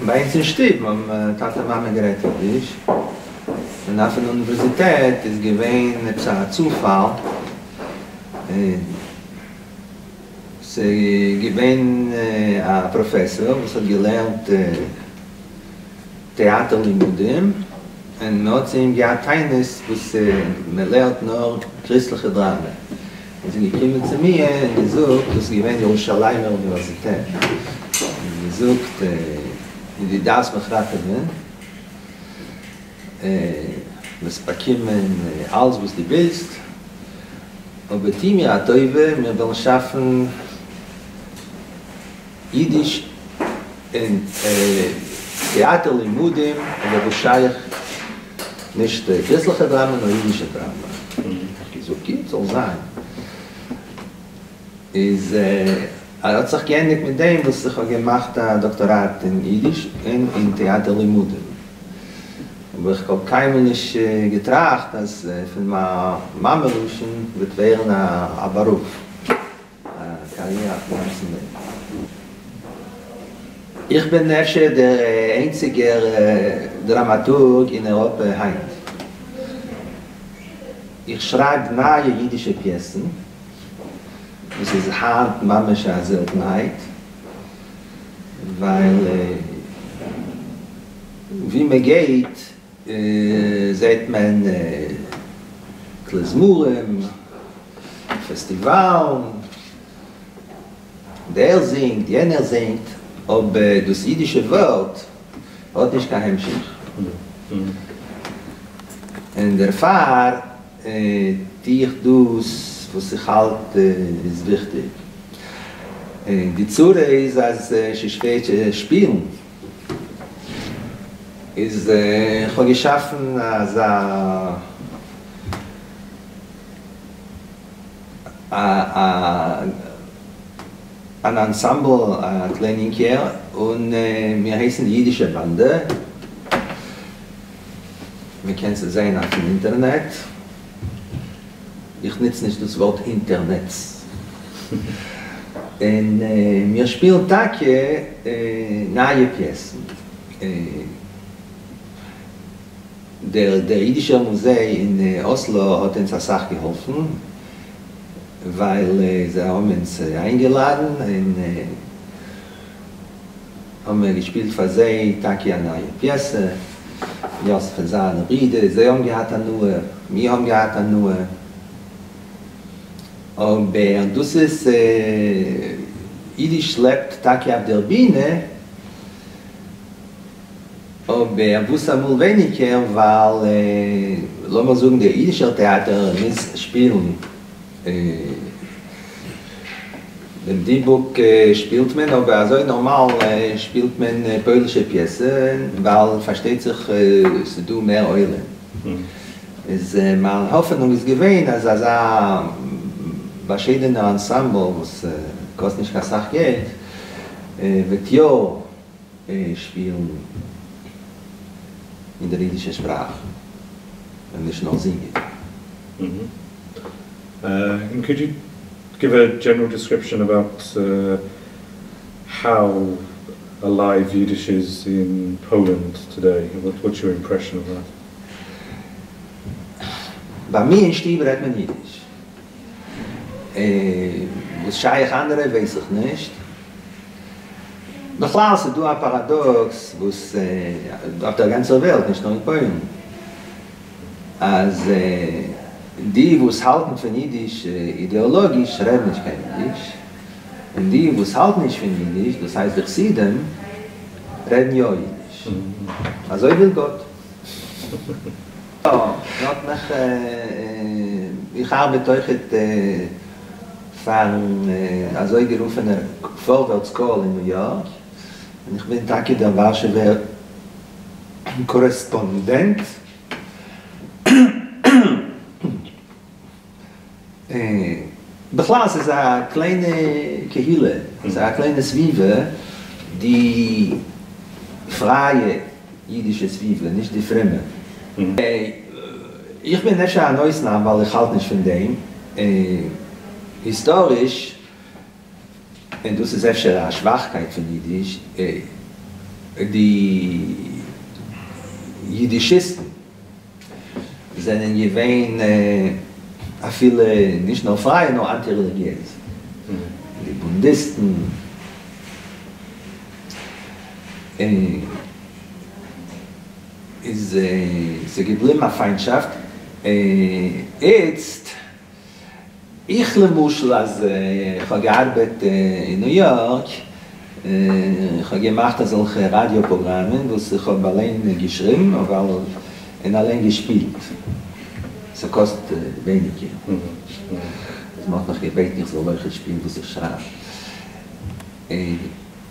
ביי אונז אין שטוב האבן טאטע מאמע גערעדט אידיש, און אויפן אוניווערזיטעט איז געווען עפעס א צופאל, ס'איז געווען א פראפעסאר וואס האט געלערנט טעאטער לימודים, און מען האט צו אים געהאט טענות וואס מען לערנט נאר קריסטליכע דראמע, איז ער געקומען צו מיר און געזאגט, דאס איז געווען ירושלימער אוניווערזיטעט, און געזאגט, דו דארפסט מיך ראטעווען, וועסט באקומען אלס וואס דו ווילסט, אבער טו מיר א טובה, מיר וועלן שאפן אידיש און טעאטער לימודים, אבער וואס שייך נישט קריסטליכע דראמע נאר אידישע דראמע. האב איך געזאגט גוט זאל זיין. איז האט זיך געענדיגט מיט דעם וואס איך האב געמאכט א דאקטאראט אין אידיש און אין טעאטער לימודים. אבער איך האב קיינמאל נישט געטראכט אז פון מיין מאמע לשון וועט ווערן א בארוף. א קאריערע אויפן גאנצן לעבן. איך בין אפשר דער איינציגער דראמאטורג אין אייראפע היינט. איך שרייב נייע אידישע פיעסן, וואס איז היינט ממש א זעלטנהייט, ווייל ווי מען גייט זעט מען כלי זמרים, פעסטיוואלן, דער זינגט, יענער זינגט, אבער דאס אידישע ווארט האט נישט קיין המשך. און דערפאר טו איך דאס וואס איך האלט איז וויכטיג. די צרה איז אז ס'איז שווער צו שפילן. איז איך האב געשאפן אזא אן אנסאמבל א קליינינקער און מיר הייסן די אידישע באנדע, מען קען עס זעהן אויפן אינטערנעט, איך נוץ נישט דאס ווארט אינטערנעץ, און מיר שפילן טאקע נייע פיעסן. דער דער אידישער מוזיי אין אסלא האט אונז אסאך געהאלפן, ווייל זיי האבן אונז איינגעלאדן און האבן מיר געשפילט פאר זיי טאקע א נייע פיעסע, יוסף און זיינע ברידער, זיי האבן געהאט הנאה, מיר האבן געהאט הנאה, אבער דאס איז אידיש לעבט טאקע אויף דער בינע. אבער וואס אמאל ווייניגער ווייל לאמיר זאגן דער אידישער טעאטער מוז שפילן דעם דיבוק שפילט מען אבער אזוי נארמאל שפילט מען פוילישע פיעסע ווייל פארשטייט זיך ס'דא מער עולם איז מיין האפענונג איז געווען אז אזא באשיידענער אנסאמבל וואס קאסט נישט קיין סאך געלט וועט יא שפילן אין דער אידישער שפראך און נישט נאר זינגען. And could you give a general description about how alive Yiddish is in Poland today? What, what's your impression of that? ביי מיר אין שטוב רעדט מען אידיש. וואס שייך אנדערע ווייס איך נישט. בכלל ס'איז דא א פאראדאקס וואס אויף דער גאנצער וועלט, נישט נאר אין פוילן, אז די וואס האלטן פון אידיש אידעאלאגיש רעדן נישט קיין אידיש, און די וואס האלטן נישט פון אידיש, דאס הייסט די חסידים, רעדן יא אידיש. אזוי וויל גאט. יא, מ'האט מיך, איך ארבעט אויכעט פארן אזוי גערופענער פארווערטס קול אין ניו יארק, און איך בין טאקע דער ווארשעווער קארעספאנדענט. בכלל ס'איז א קליינע קהילה, ס'איז א קליינע סביבה, די פרייע אידישע סביבה, נישט די פרומע. איך בין אפשר אן אויסנאם ווייל איך האלט נישט פון דעם. היסטאריש, און דאס איז אפשר א שוואכקייט פון אידיש. די יידישיסטן זענען געווען אפילו נישט נאר פריי נאר אנטי רעליגיעז, די בונדיסטן, איז ס'געבליבן א פיינטשאפט, איצט איך למשל אז איך האב געארבעט אין ניו יארק, איך האב געמאכט אזעלכע ראדיא פראגראמען וואס איך האב אליין געשריבן און אליין געשפילט, ס'קאסט ווייניגער, אז מ'האט מיך געבעטן איך זאל אויכעט שפילן וואס איך שרייב,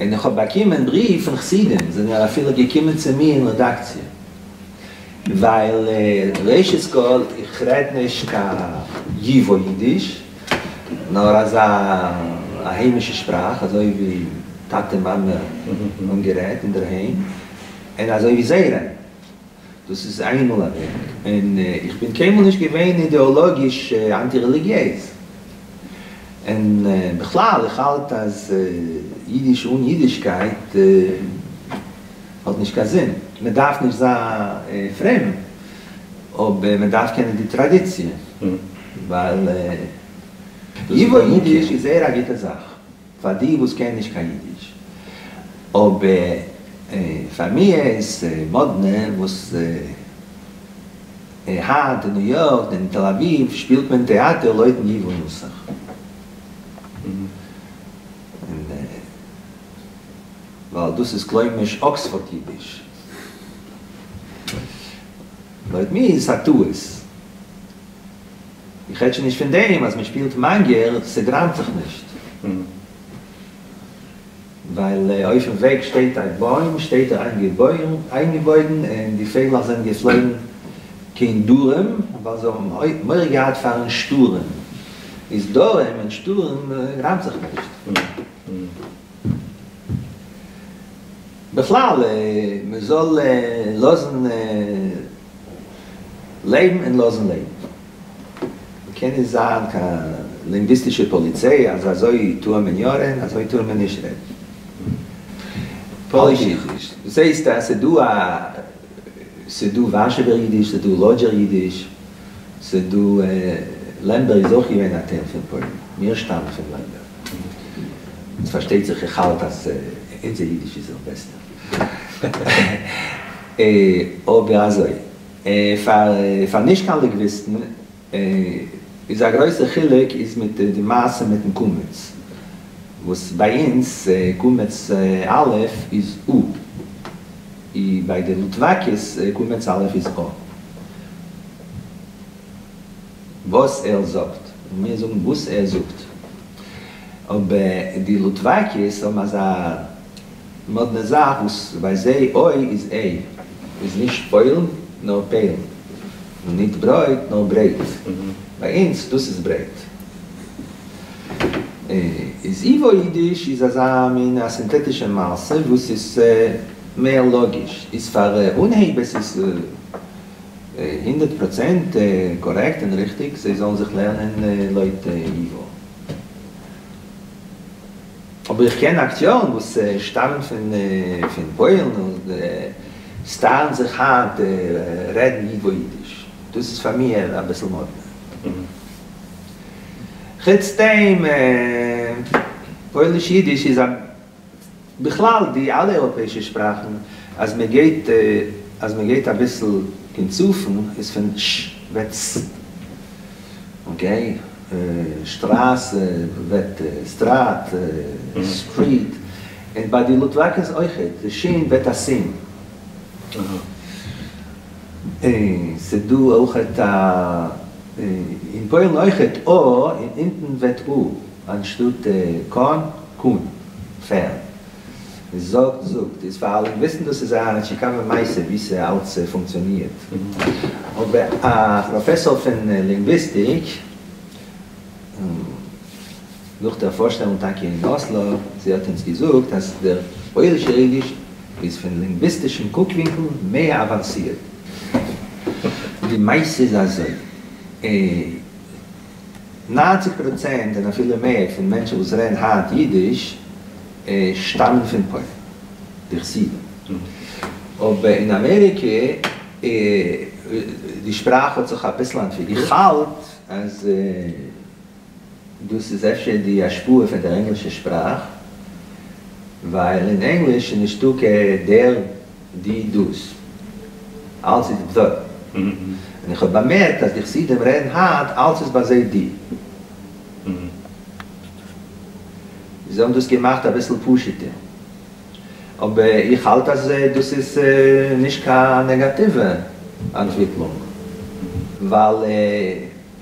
און איך האב באקומען בריוו פון חסידים, זענען אפילו געקומען צו מיר אין רעדאקציע. ווייל ראשית כל איך רעד נישט קיין ייווא אידיש, נאר אזא א היימישע שפראך אזוי ווי טאטע מאמע האבן גערעדט אינדערהיים, און אזוי ווי זיי רעדן. דאס איז איינמאל אוועק. און איך בין קיינמאל נישט געווען אידעאלאגיש אנטי רעליגיעז. און בכלל איך האלט אז אידיש אן אידישקייט האט נישט קיין זין. מען דארף נישט זיין פרום, אבער מען דארף קענען די טראדיציע, ווייל ייווא אידיש איז זייער א גוטע זאך פאר די וואס קענען נישט קיין אידיש, אבער פאר מיר איז מאדנע וואס היינט אין ניו יארק און תל אביב שפילט מען טעאטער לויטן ייווא נוסח. ווייל דאס איז כלומר'שט אקספארד אידיש. לויט מיר איז עס א טעות. איך רעד שוין נישט פון דעם אז מען שפילט מאנגער, ס'גראמט זיך נישט. ווייל אויפן וועג שטייט א בוים, שטייט ער איינגעבויגן און די פייגלעך זענען געפלויגן קיין דרום ווייל זיי האבן מורא געהאט פארן שטורעם. איז דרום און שטורעם גראמט זיך נישט. בכלל, מען זאל לאזן לעבן און לאזן לעבן. מען קען נישט זיין קיין לינגוויסטישע פאליציי אז אזוי טאר מען יא רעדן, אזוי טאר מען נישט רעדן. פאליש אידיש, דאס הייסט אז ס'איז דא א, ס'איז דא ווארשעווער אידיש, ס'איז דא לאדזשער אידיש, ס'איז דא, לעמבערג איז אויך געווען א טייל פון פוילן, מיר שטאמען פון לעמבערג. עס פארשטייט זיך איך האלט אז אונזער אידיש איז דער בעסטער. אבער אזוי, פאר פאר נישט קיין לינגוויסטן איז א גרויסע חילוק איז מיט די מעשה מיטן קמץ, וואס ביי אונז קמץ א' איז או, און ביי די ליטוואקעס קמץ א' איז א. וואס ער זאגט, און מיר זאגן וואס ער זאגט. אבער די ליטוואקעס האבן אזא מאדנע זאך וואס ביי זיי אוי איז איי, איז נישט פוילן נאר פעלן, און ניט ברויט נאר ברייט, ביי אונז דאס איז ברייט. איז ייווא אידיש איז אזא מין א סינטעטישע מעשה וואס איז מער לאגיש, איז פאר אנהייבערס איז 100% קארעקט און ריכטיג, זיי זאלן זיך לערנען לויט ייווא. אבער איך קען אקטיארן וואס שטאמען פון פוילן און סטארען זיך היינט רעדן ייווא אידיש. דאס איז פאר מיר אביסל מאדנע. חוץ דעם, פויליש אידיש איז א בכלל די אלע אייראפעאישע שפראכן אז מען גייט אז מען גייט אביסל קיין צפון איז פון ש ווערט ס, אקעי, שטראס ווערט סטראט, סטריט, און ביי די ליטוואקעס אויכעט, די שין ווערט א סין. ס'דא אויכעט א אין פוילן אויכעט א און אונטן ווערט או אנשטאט קאן, קון, פערד. זאגט, זאגט, איז פאר אלע וויסן דאס איז א טשיקאווע מעשה ווי ס'אלץ פונקציאנירט. אבער א פראפעסאר פון לינגוויסטיק, נאך דער פארשטעלונג טאקע אין אסלא, זי האט אונז געזאגט אז דער פוילישער אידיש איז פון לינגוויסטישן קוקווינקל מער אוואנסירט. די מעשה איז אזוי. 90% און אפילו מער פון מענטשן וואס רעדן היינט אידיש שטאמען פון פוילן, די חסידים. אבער אין אמעריקע די שפראך האט זיך אביסל אנטוויקלט. איך האלט אז דאס איז אפשר די השפעה פון דער ענגלישער שפראך, ווייל אין ענגליש איז נישטא קיין דער, די, דאס. אלץ איז the. און איך האב באמערקט אז די חסידים רעדן היינט, אלץ איז ביי זיי די. זיי האבן דאס געמאכט אביסל פשוט'ער. אבער איך האלט אז דאס איז נישט קיין נעגאטיווע אנטוויקלונג, ווייל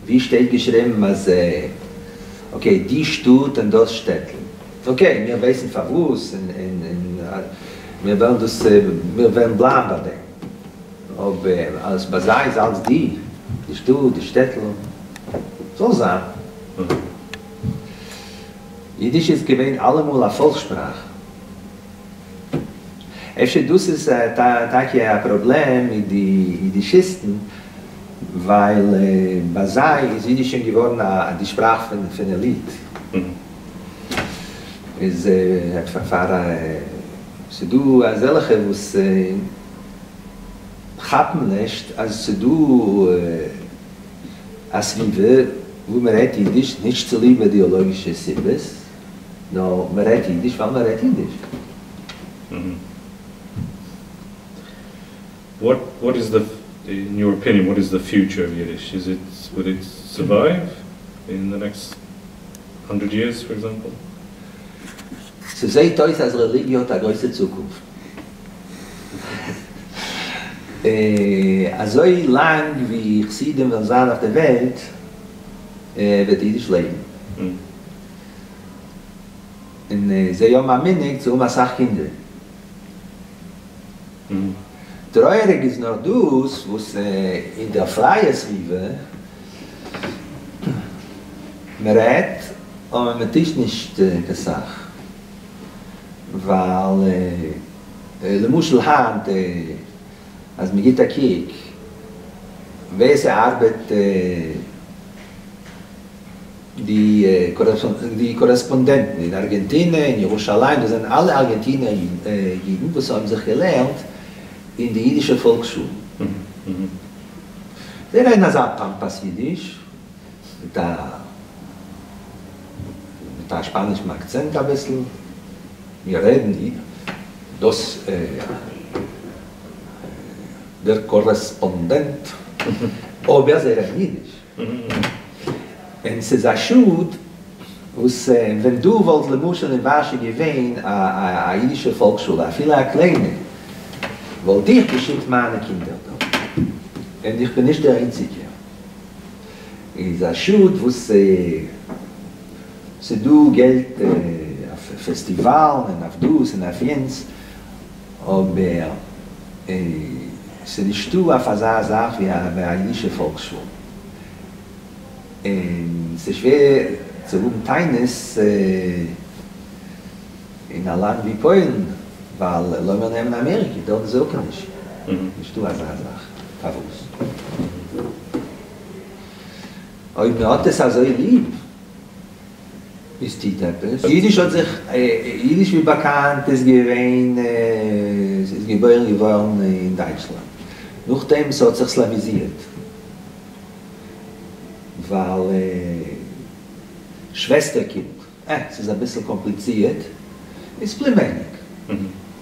ווי שטייט געשריבן אז okay די שטאט און דאס שטעטל, okay מיר ווייסן פארוואס און מיר וועלן דאס מיר וועלן בלייבן ביי דעם, אבער אז ביי זיי איז אלץ די, די שטאט, די שטעטל, זאל זיין. אידיש איז געווען אלעמאל א פאלקס שפראך. אפשר דאס איז טאקע א פראבלעם מיט די אידישיסטן, ווייל ביי זיי איז אידיש שוין געווארן די שפראך פון עליט. איז פאר ס'דא אזעלכע וואס כאפן נישט אז ס'דא א סביבה וואו מען רעדט אידיש נישט צוליב אידעאלאגישע סיבות, נאר מען רעדט אידיש ווייל מען רעדט אידיש. What what is the in your opinion what is the future of Yiddish? Is it would it survive in the next 100 years for example? ס'זעהט אויס אז רעליגיע האט א גרויסע צוקונפט. אזוי לאנג ווי חסידים וועלן זיין אויף דער וועלט וועט אידיש לעבן. און זיי האבן א מנהג צו האבן אסאך קינדער. טרויעריג איז נאר דאס וואס אין דער פרייער סביבה מען רעדט אבער מען טוט נישט קיין סאך. ווייל למשל היינט אז מען גיט א קוק ווער ס'ארבעט די קארעספאנדענטן אין ארגענטינע, אין ירושלים, דאס זענען אלע ארגענטינער אידן וואס האבן זיך געלערנט אין די אידישע פאלקסשולן. זיי רעדן אזא פאמפאס אידיש, מיט א מיט א שפאנישן אקצענט אביסל. מיר רעדן דאס דער קארעספאנדענט, אבער זיי רעדן אידיש. און ס'איז א שאד וואס ווען דא וואלט למשל אין ווארשע געווען א אידישע פאלקסשולע, אפילו א קליינע, וואלט איך געשיקט מיינע קינדער דארט. און איך בין נישט דער איינציגער. איז א שאד וואס ס'דא געלט אויף פעסטיוואלן און אויף דאס און אויף יענץ, אבער ס'נישטא אויף אזא זאך ווי א אידישע פאלקסשול. און ס'שווער צו האבן טענות אין א לאנד ווי פוילן, ווייל לאמיר נעמען אמעריקע, דארט איז אויך נישט נישטא אזא זאך. פארוואס? אויב מען האט עס אזוי ליב, איז טוט עפעס. אידיש האט זיך, אידיש ווי באקאנט איז געווען, איז געבוירן געווארן אין דייטשלאנד, נאכדעם ס'האט זיך סלאוויזירט, ווייל שוועסטער-קינד, אה, ס'איז אביסל קאמפליצירט, איז פלימעניק,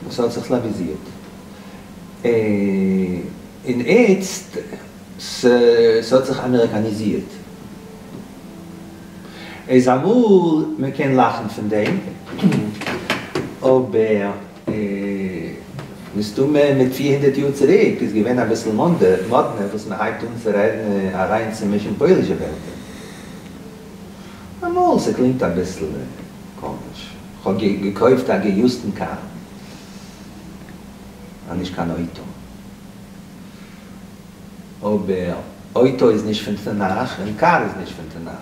וואס האט זיך סלאוויזירט. און איצט, ס'האט זיך אמעריקאניזירט. איז אמאל מען קען לאכן פון דעם, אבער מסתמא מיט 400 יאר צוריק איז געווען אביסל מאדנע וואס מען הייבט אן צו רעדן אריינצומישן פוילישע ווערטער. אמאל ס'קלינגט אביסל קאמיש. כ'האב געקויפט א געיוזטן קאר, א נישט קיין אויטא. אבער אויטא איז נישט פון תנך און קאר איז נישט פון תנך.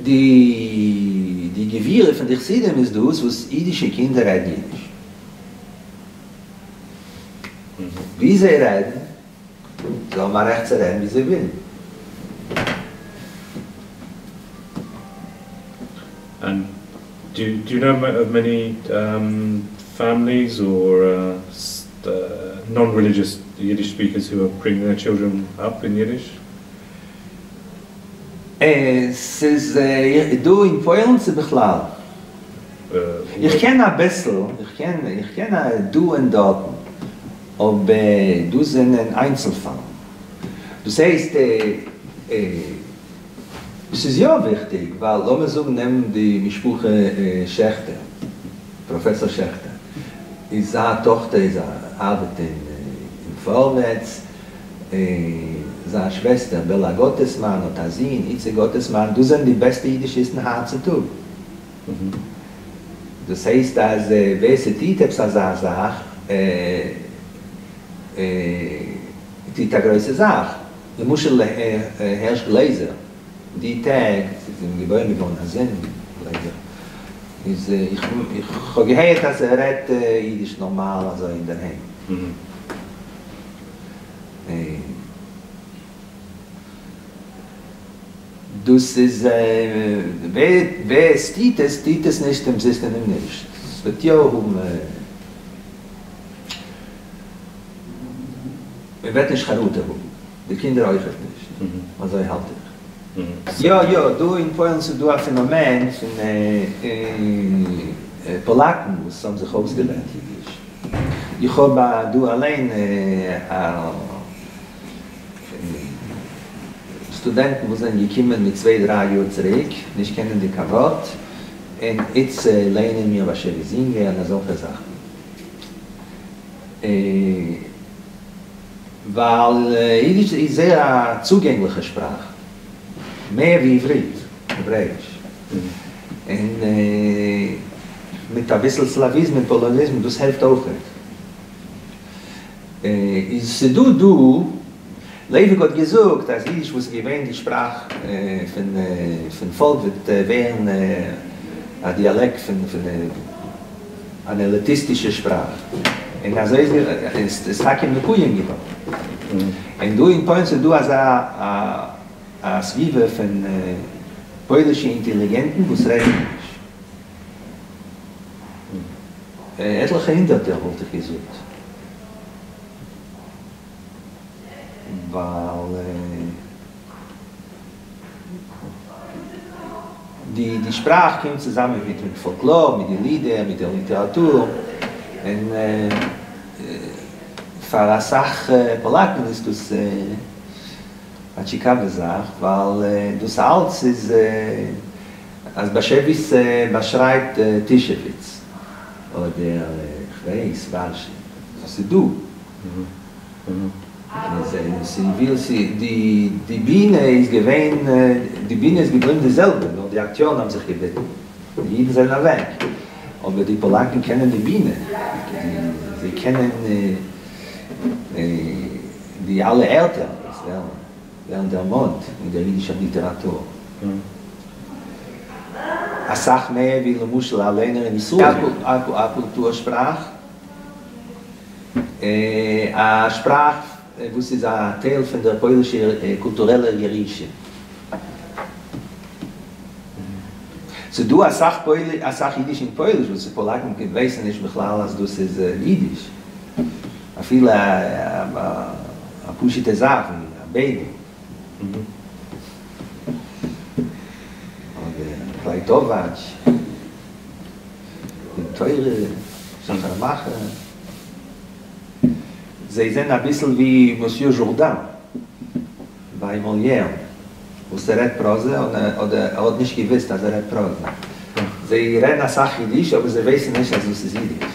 די די גבורה פון די חסידים איז דאס וואס אידישע קינדער רעדן אידיש. ווי זיי רעדן, זיי האבן א רעכט צו רעדן ווי זיי ווילן. And Do do you know of many families or non-religious Yiddish speakers who are bringing their children up in Yiddish? ס'איז דא אין פוילן צו בכלל? איך קען אביסל, איך קען איך קען דא און דארטן, אבער דאס זענען איינצלפאלן. דאס הייסט, ס'איז יא וויכטיג, ווייל לאמיר זאגן נעם די משפחה שעכטער, פראפעסאר שעכטער, איז זיין טאכטער איז ארבעט אין פארווערטס, זיין שוועסטער בעלא גאטעסמאן האט א זון איציק גאטעסמאן, דאס זענען די בעסטע אידישיסטן היינט צו טאג. דאס הייסט אז ווער ס'טוט עפעס אזא זאך טוט א גרויסע זאך. למשל הערש גלעזער, די טעג איז אים געבוירן געווארן א זון גלעזער, איז איך האב געהערט אז ער רעדט אידיש נארמאל אזוי אינדערהיים. דאס איז ווער עס טוט עס, טוט עס נישט אומזיסט און אומנישט. עס וועט יא האבן, מען וועט נישט חרטה האבן, די קינדער אויכעט נישט, אזוי האלט איך. יא יא, דא אין פוילן ס'איז דא א פענאמען פון פאלאקן וואס האבן זיך אויסגעלערנט אידיש. איך האב דא אליין סטודענטן וואס זענען געקומען מיט צוויי דריי יאר צוריק, נישט קענענדיג קיין ווארט, און איצט לערנען מיר באשעוויס זינגער און אזעלכע זאכן. ווייל אידיש איז זייער א צוגענגליכע שפראך, מער ווי עברית, העברעאיש. און מיט אביסל סלאוויזם און פאלאניזם, דאס העלפט אויכעט. איז ס'דא דא, לייוויק האט געזאגט אז אידיש וואס איז געווען די שפראך פון פאלק וועט ווערן א דיאלעקט פון אן עליטיסטישע שפראך, און אזוי איז עס טאקע מקוים געווארן. און דא אין פוילן ס'איז דא אזא א סביבה פון פוילישע אינטעליגענטן וואס רעדן אידיש. עטליכע הונדערטער וואלט איך געזאגט. ווייל די די שפראך קומט צוזאמען מיט מיט פאלקלאר, מיט די לידער, מיט דער ליטעראטור, און פאר אסאך פאלאקן איז דאס א טשיקאווע זאך, ווייל דאס אלץ איז אז באשעוויס באשרייבט טישעוויץ אדער כ'ווייס ווארשע, ס'איז דא. די בינע איז געווען, די בינע איז געבליבן די זעלבע, נאר די אקטיארן האבן זיך געביטן, די אידן זענען אוועק, אבער די פאלאקן קענען די בינע, זיי קענען די אלע ערטער וואס ווערן דערמאנט אין דער אידישער ליטעראטור. אסאך מער ווי למשל א ליינער אין ישראל. א קולטור שפראך. א שפראך וואס איז א טייל פון דער פוילישער קולטורעלער ירושה. ס'איז דא אסאך אסאך אידיש אין פויליש וואס די פאלאקן ווייסן נישט בכלל אז דאס איז אידיש. אפילו א פשוט'ע זאך ווי א בייגל. אדער קלייטאוואטש. דין תורה, סחר מכר. זיי זענען אביסל ווי מאסיו זשורדאן ביי מאליערן, וואס ער רעדט פראזע און אדער ער האט נישט געוויסט אז ער רעדט פראזע. זיי רעדן אסאך אידיש אבער זיי ווייסן נישט אז דאס איז אידיש.